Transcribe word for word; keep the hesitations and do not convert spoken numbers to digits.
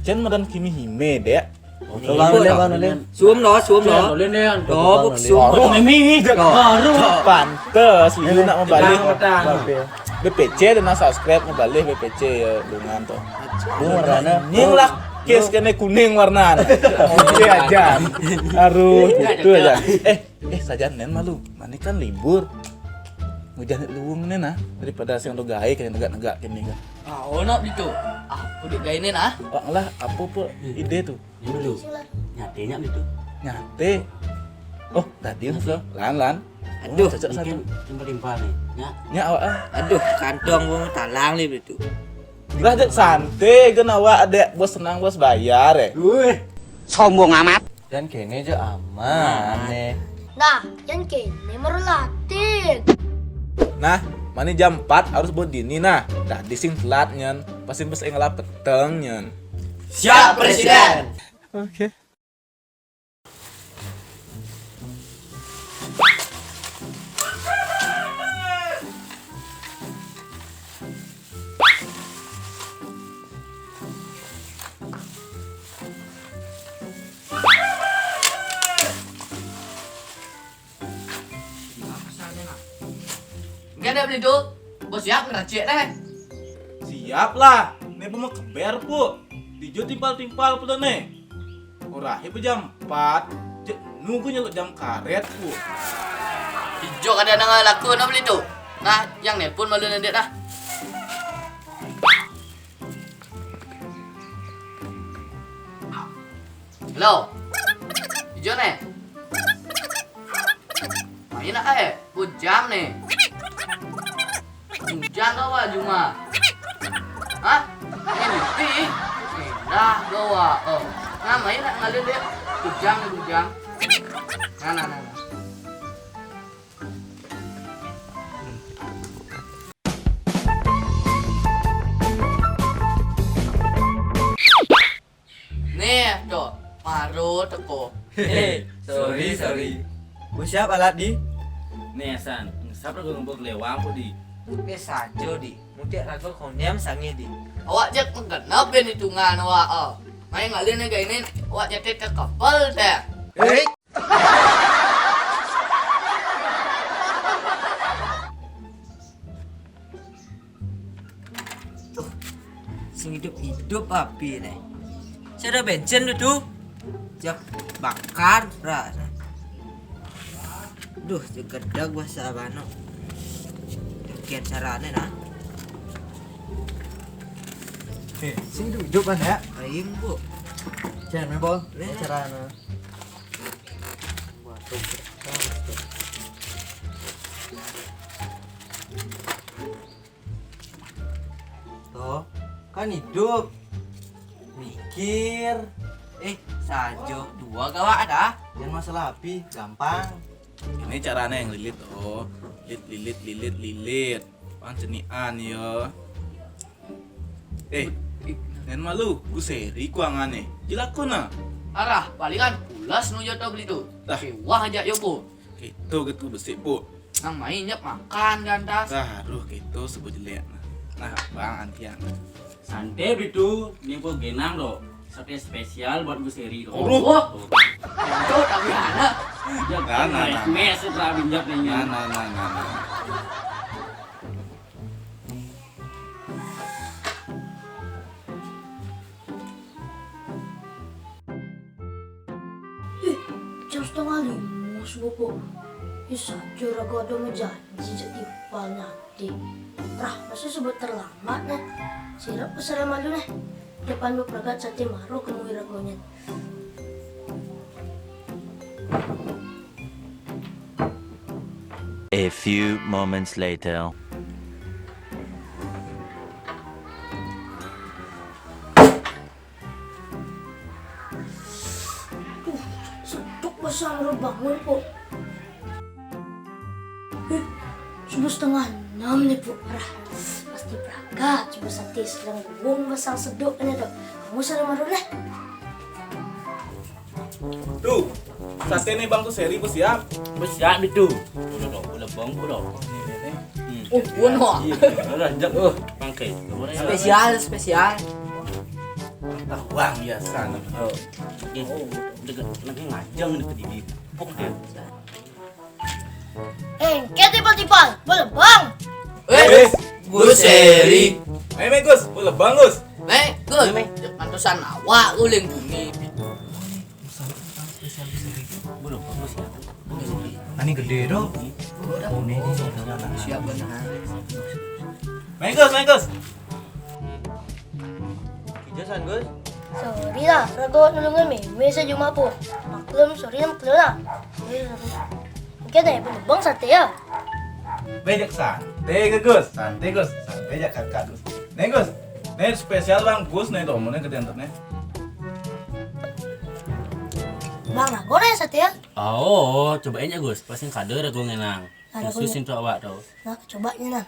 Kan madan kimi hime, Dek. Bang, bang, bang. Suum lo, suum lo. Dok, suum. Baru. Mimi, baru. Pantes, lu nak mabalih. B P C dan subscribe mabalih B P C ya, dengan tuh. Kuning lah, kes kena kuning warna. Oke aja. Aduh, itu aja. Eh, eh, sajan nen malu. Mani kan libur. Hujan luung nen nah, daripada sing do gawe kena negak-negak kene kan. Ah, ono itu. Ah, kudu gawe nen ah. Pak lah, apa po ide tuh? Ini dulu. Nyate nyak gitu. Nyate. Oh, tadi so, lan lan. Aduh, cocok satu. Timpal-timpal nih. Nyak. Nyak awak ah. Aduh, kantong gua talang nih itu. Lah, Dek, santai kan awak, Dek, bos senang, bos bayar, eh. Wih, sombong amat. Dan kene aja aman, eh. Nah, yang kene merlatin. Nah, mani jam empat harus buat dini, nah. Tadi sing telat, nyen. Pasti bos enggak peteng, nyen. Siap, Presiden. Oke. Enggak ada beli tu. Bos siap ngeracik deh. Siap lah. Nih mau keber pu. Dijo timpal-timpal pu nih. Ora he jam empat. Cek nunggu nyeluk jam karet pu. Ijo kada nang laku no beli tu. Nah, yang nelpon malu nanti dah. Halo. Ijo ne. Main nak eh? Bujang ne. Bujang gawa juma. Hah? Mimpi? Indah gawa. Oh. Nah, main nak ngalir dia. Bujang ne bujang. Nah, nah, nah, nah. Nih, Cok, baru teko. Hehe, sorry, sorry. Bos siap alat di? Nih, San, siapa gue ngumpul lewang kok di? Oke saja di. Mudik raga konyam sange di. Awak cek menggenap ben hitungan awak. Oh. Main ngalir nih gini, awak nyetir ke kapal deh. Hei. Tuh, sing hidup-hidup api nih. Saya ada bensin tu. Siap bakar, ra. Duh, jegedag bahasa abano. Kian carane nah. Eh, sing hidup-hidup kan ya? Aing, Bu. Jangan main bol. Carane. Tuh, kan hidup. Mikir. Eh, sajo dua gawa ada. Yang masalah api gampang. Ini caranya yang lilit, oh. Lilit, lilit, lilit, lilit. Pancenian ya. Eh, ngen malu, gue seri kuangane. Jilakon nah. Arah, palingan pulas nu joto beli tu. Dah. Wah aja yo, Bu. Gitu, gitu besi, Bu. Nang main nyep makan gantas. Dah, aduh, gitu sebut jelek. Nah, nah, Bang, antian. Santai beli tu, ni pun genang doh. Sate spesial buat Bu Seri doh. Aduh. Wah. Tuh. Itu tapi ada. Ya, nah, nah, nah. Mes, mes, setelah minyak ni. Nah, nah, nah, nah, nah. Eh, jam setengah lima subuh kok. Eh, saja raga ada menjanji jek timpal nanti. Rah, masa sebut terlambat nah. Sirap pesan malu nah. Depan bepragat sate maro kemui ragonya. A few moments later. Tuh, seduk basang baru bangun kok. Eh, subuh setengah enam nih, Bu. Rah, pasti berangkat. Coba sate sedang gulung basang seduk ini tuh. Kamu sana marun lah. Tuh, sate nih Bang tuh seri bos siap. Bos siap itu. Udah dong, udah bang, udah. Hmm. Oh, bunuh. Iya, udah, jep. Oh, pakai. Spesial, spesial. Tawang biasa nah, bro. Ih, deket lagi ngajeng deket di bibuk ya. Eh, kita tiba-tiba, boleh bang. Eh, Gus Heri. Meme Gus, boleh bang Gus. Meme Gus, pantesan awak guling bumi. Belum bagus ya. Ini gede dong. Oh, ini, ini, ini. Siap benar. Meme Gus, Meme Gus. Kijasan Gus. Sorry lah, ragu nulungan meme saja mabuk. Maklum, sorry lah, maklum lah. Oke deh, bang sate ya. Bejak santai ke Gus, santai Gus, santai aja kakak Gus. Nih Gus, nih spesial bang Gus nih domone gede nih. Bang, ragu nih sate ya. Oh, cobain ya Gus, pasti kada ragu ngenang. Nah, ragu khusus ngenang. Untuk awak tuh. Nah, cobain nah.